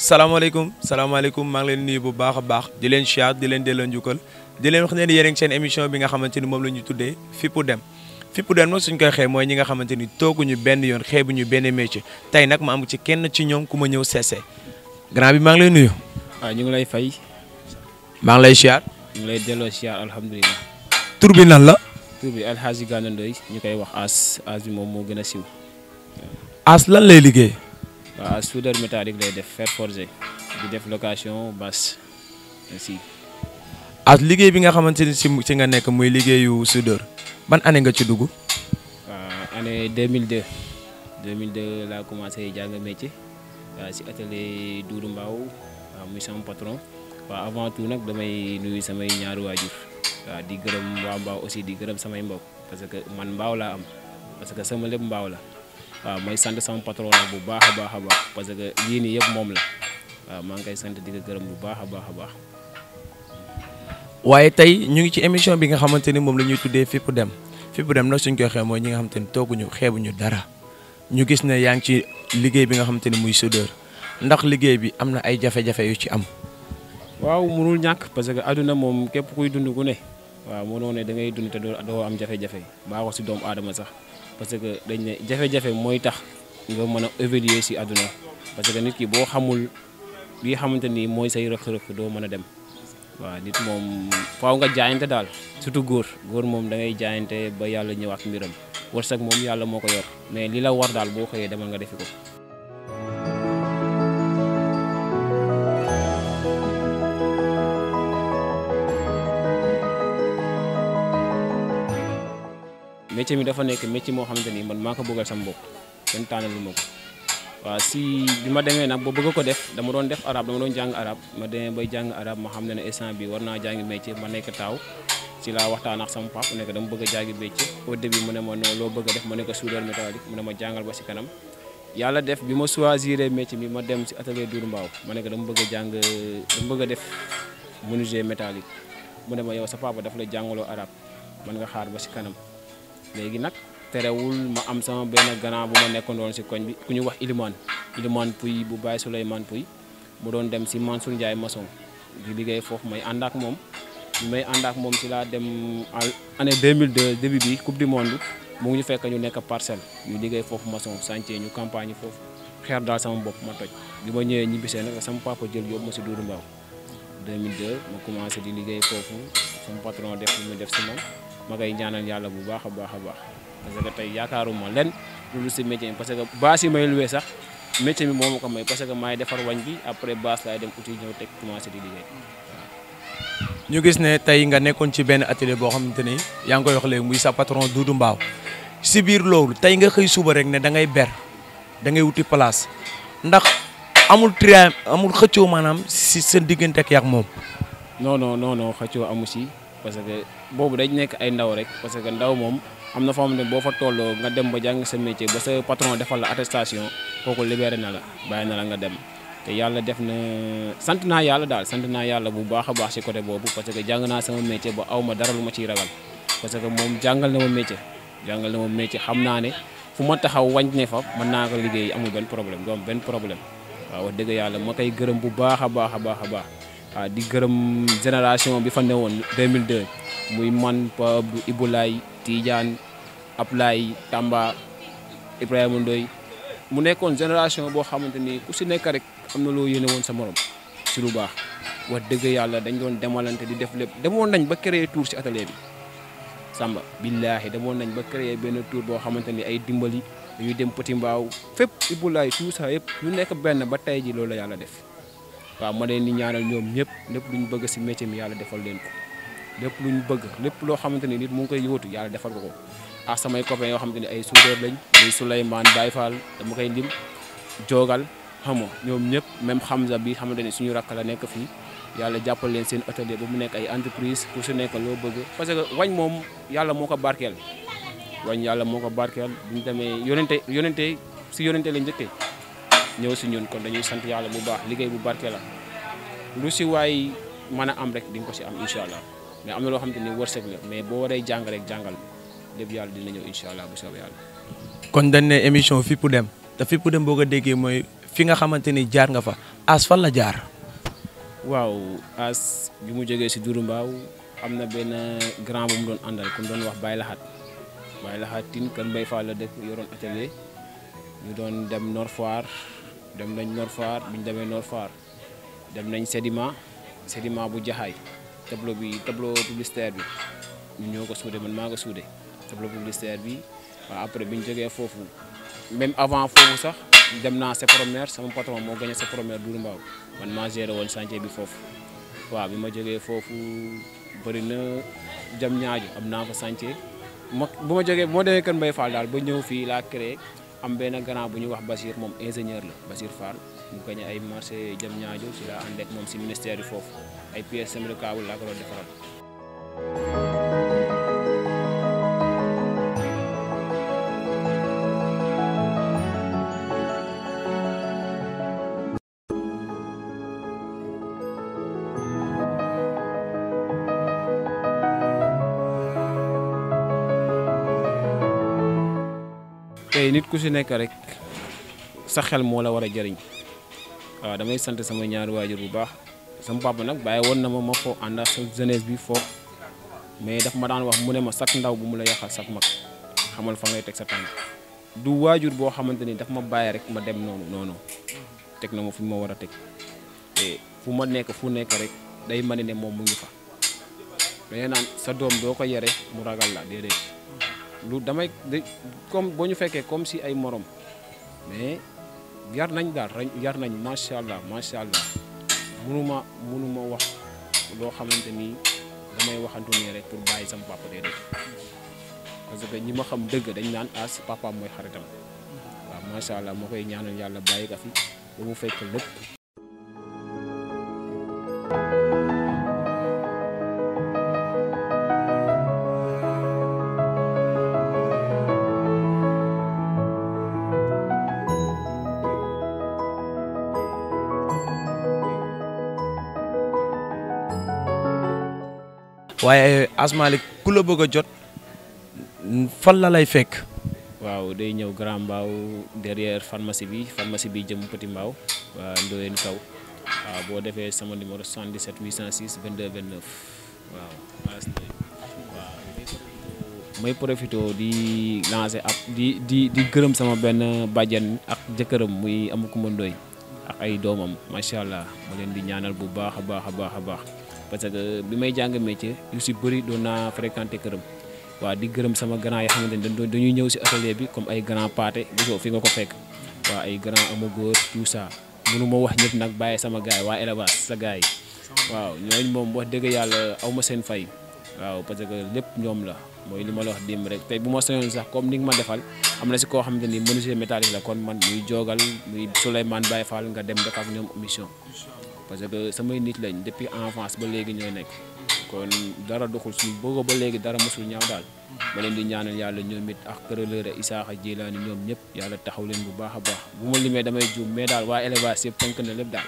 salaamaaleykum maa ngi leen nuyu bu baax a baax di leen siyaar di leen delloo njukkal di leen wax ne yéen a ngi seen émission bi nga xamante ni moom la ñu tuddee Fippu Dém Fippu Dém nag suñ koy xeeb mooy ñi nga xamante ni tooguñu benn yoon xeebuñu benn métier tey nag ma am ci kenn ci ñoom ku ma ñëw seese grand bi maa ngi lay nuyu. waaw ñu ngi lay fay. maa ngi lay siyaar. ñu ngi lay delloo siyaar alhamdulilah. tur bi nan la. tur bi Hadji Gana Ndoye ñu koy wax as bi moom moo gën a siiw. as lan lay liggéey. waaw soudeur métallique lay def fer forgé di def location basse aussi. as liggéey bi nga xamante ni ci nga nekk muy liggéeyu soudeur ban année nga ci dugg. waaw année 2002 laa commencé jàng métier waaw si atelier Grand Mbao waaw muy sama patron waaw avant tout nag damay nuyu samay ñaari waajur waaw di gërëm waa Mbao aussi di gërëm samay mbokk parce que man Mbao laa am parce que sama lépp Mbao la. waaw may sant sama patron nag bu baax a baax parce que lii nii yëpp moom la waaw maa ngi koy sant di ko gërëm bu baax a baax. waaye tey ñu ngi ci émission bi nga xamante ni moom la ñuy tuddee Fippu Dém Fippu Dém nag suñ koy xeeb mooy ñi nga xamante ni tooguñu xeebuñu dara ñu gis ne yaa ngi ci liggéey bi nga xamante ni muy soudeur ndax liggéey bi am na ay jafe-jafe yu ci am. waaw mënul ñàkk parce que àdduna moom képp kuy dund ku ne waaw mënoo ne da ngay dund te doo am jafe-jafe baaxoo si doomu aadama sax. parce que dañ ne jafe-jafe mooy tax nga mën a évoluer ci àdduna parce que nit ki boo xamul li xamante ni mooy say rëq-rëq doo mën a dem waaw nit moom faaw nga jaayante daal surtout góor moom da ngay jaayante ba yàlla ñëwaat mbiram wërsëg moom yàlla moo ko yor mais li la war daal boo xëyee demal nga defi ko. métier mi dafa nekk métier moo xamante ni man maa ko bëggal sama bopp kenn tànnalu ma ko waaw si bi ma demee nag ba bëgg ko def dama doon def arabe dama doon jàng arabe ma demee bay jàng arabe ma xam ne instant bi war naa jàngi métier ma nekk taaw si laa waxtaan ak sama papa nekk dama bëgg a jàngi métier au début mu ne ma non loo bëgg a def ma nekk soudeur métallique mu ne ma jàngal ba si kanam yàlla def bi ma choisir métier mi ma dem si atelier Grand Mbao ma nekk dama bëgg a jàng dama bëgg a def menuisier métallique mu ne ma yow sa papa daf la jàngaloo arabe man nga xaar ba si kanam. léegi nag terewul ma am sama benn grand bu ma nekkoon doon si koñ bi ku ñu wax Iliman Puy bu Baye Souleymane Puy mu doon dem si Mansour Ndiaye maçon di liggéey foofu may ànd ak moom may ànd ak moom si laa dem année 2002 début bi coupe du monde mu ngi ñu fekk ñu nekk parcelle ñu liggéey foofu maçon chantier ñu campagne foofu xeer daal sama bopp ma toj bi ma ñëwee ñibbisee nag sama papa jël yóbbu ma si Grand Mbao 2002 ma commencé di liggéey foofu sama patron def li mu def si man ma koy ñaanal yàlla bu baax a baax parce que tey yaakaaruma len loolu si métier parce que baas yi may luwee sax métier mi moo ma ko may parce que maay defar wañ bi après baas laay dem uti ñëw teg commencé di liggéey waaw. ñu gis ne tey nga nekkoon ci benn atelier boo xamante ni yaa ngi koy wax léegi muy sa patron Doudou Mbao si biir loolu tey nga xëy suba rek ne da ngay ber da ngay wuti place ndax amul xëccoo maanaam si sa diggante ak moom. non xëccoo amu si. parce que boobu dañ nekk ay ndaw rek parce que ndaw moom am na foo xam ne boo fa tolloo nga dem ba jàng sa métier ba sa patron defal la attestation kooku libéré na la bàyyi na la nga dem te yàlla def na sant naa yàlla bu baax a baax ci côté boobu parce que jàng naa sama métier ba aw ma dara lu ma ciy ragal parce que moom jàngal na ma métier xam naa ne fu ma taxaw wañ ne fa mën naa ko liggéey amul benn problème du am benn problème waaw wax dëgg yàlla ma koy gërëm bu baax a baax. waaw di gërëm génération bi fa newoon 2002 muy man Pa Abdou Ibulaay Tidiane Ablaye Tamba Ibrahima Ndoye mu nekkoon génération boo xamante ni ku si nekk rek am na loo yéene woon sa morom si lu baax wax dëgg yàlla dañ doon demalante di def lépp demoon nañ ba créer tour si atelier bi Samba billaahi demoon nañ ba créer benn tour boo xamante ni ay dimbali dañuy dem Petit Mbao fépp Ibulaay tout ça yëpp ñu nekk benn ba tey ji loolu la yàlla def. waaw ma leen di ñaanal ñoom ñëpp lépp lu ñu bëgg si métier mi yàlla defal leen ko lépp lu ñu bëgg lépp loo xamante ni nit mu ngi koy yóotu yàlla defal ko ak samay copains yoo xamante ni ay soudeur lañ muy Souleymane Baye Fall dama koy lim jogal xam nga ñoom ñëpp même Hamza bi xamante ni suñu rakk la nekk fii yàlla jàppal leen seen atelier ba mu nekk ay entreprise ku si nekk loo bëgg parce que wañ moom yàlla moo ko barkeel bu ñu demee yonente la njëkkee ñëw si ñun kon dañuy sant yàlla bu baax liggéey bu barke la lu si waay mën a am rek di nga ko si am incha allah mais am na loo xamante ni wërsëg la mais boo waree jàng rek jàngal lépp yàlla dina ñëw incha allah bu soobee yàlla. kon dañ ne émission Fippu Dém te Fippu Dém boo ko déggee mooy fi nga xamante ni jaar nga fa as fan la jaar. waaw as bi mu jógee si Grand Mbao am na benn grand bu mu doon àndal ku mu doon wax Baye Lahat tin kan Mbaye Fall la dëkk yoroon atelier ñu doon dem Nord Foire dem nañ Nord Foire bi ñu demee Nord Foire dem nañ sédiment bu jaxaay tableau publicitaire bi ñu ñoo ko suude man maa ko suude tableau publicitaire bi waaw après bi ñu jógee foofu même avant foofu sax dem naa Sepromer sama patron moo gagné Sepromer Grand Mbao man maa géré woon chantier bi foofu waaw bi ma jógee foofu bëri na jam ñaaju am naa fa chantier bu ma jógee moo demee Kër Mbaye Fall daal ba ñëw fii laa créé am benn grand bu ñu wax Basir moom ingénieur la Basir Fall mu gagné ay marché jam ñaaju si laa ànd ak moom si ministère yi foofu ay pièces semi-câble laa ko doon defaral. tey nit ku si nekk rek sa xel moo la war a jëriñ waaw damay sant sama ñaari waajur bu baax sama papa nag bàyyi woon na ma foo ànd ak sa jeunesse bi foofu mais daf ma daan wax mu ne ma sak ndaw bu mu la yàqal sak mag xamal fa ngay teg sa tànk du waajur boo xamante ni daf ma bàyyi rek ma dem noonu teg na ma fu ma war a teg te fu ma nekk fu nekk rek day mën ne moom mu ngi fa dañuy naan sa doom doo ko yere mu ragal la déedéet lu damay comme boo ñu fekkee comme si ay morom mais yar nañ daal yar nañ macha allah mënuma wax loo xamante ni damay waxantu nii rek pour bàyyi sama papa déedéet parce que ñi ma xam dëgg dañ naan as papa mooy xaritam waaw macha allah moo koy ñaanal yàlla bàyyi ka fi ba mu fekk lépp. waaye Asmalik ku la bëgg a jot fan la lay fekk. waaw day ñëw Grand Mbao derrière pharmacie bi jëm Petit Mbao waa Ndoyenne Kao waaw boo defee sama numéro 77 806 22 29 waaw. may profité di lancer ab di gërëm sama benn bàjjen ak jëkkëram muy Amakuma Ndoye ak ay doomam macha allah ma leen di ñaanal bu baax a baax. parce que bi may jàng métier yu si bëri doon naa fréquenté këram waaw di gërëm sama grand yi xamante ne dañuy ñëw si atelier bi comme ay grand pâté gisoo fi nga ko fekk waaw ay grand amagóor tout ça mënu ma wax ñëpp nag bàyyi sama gars yi waa élevage sa gars yi waaw ñooñu moom wax dëgg yàlla aw ma seen fay waaw parce que lépp ñoom la mooy li ma la wax démb rek tey bu ma sañoon sax comme ni nga ma defal am na si koo xamante ni menuisier métallique la kon man muy jogal muy Souleymane Baye Fall nga dem def ak ñoom émission parce que samay nit lañ depuis enfance ba léegi ñooy nekk kon dara doxul suñu bëgg ba léegi dara mosul ñaaw daal ma leen di ñaanal yàlla ñoom it ak kërëlëre Isaaxa Jilaani ñoom ñëpp yàlla taxaw leen bu baax a baax bu ma limee damay juum mais daal waa élevage yëpp tënk na lépp daal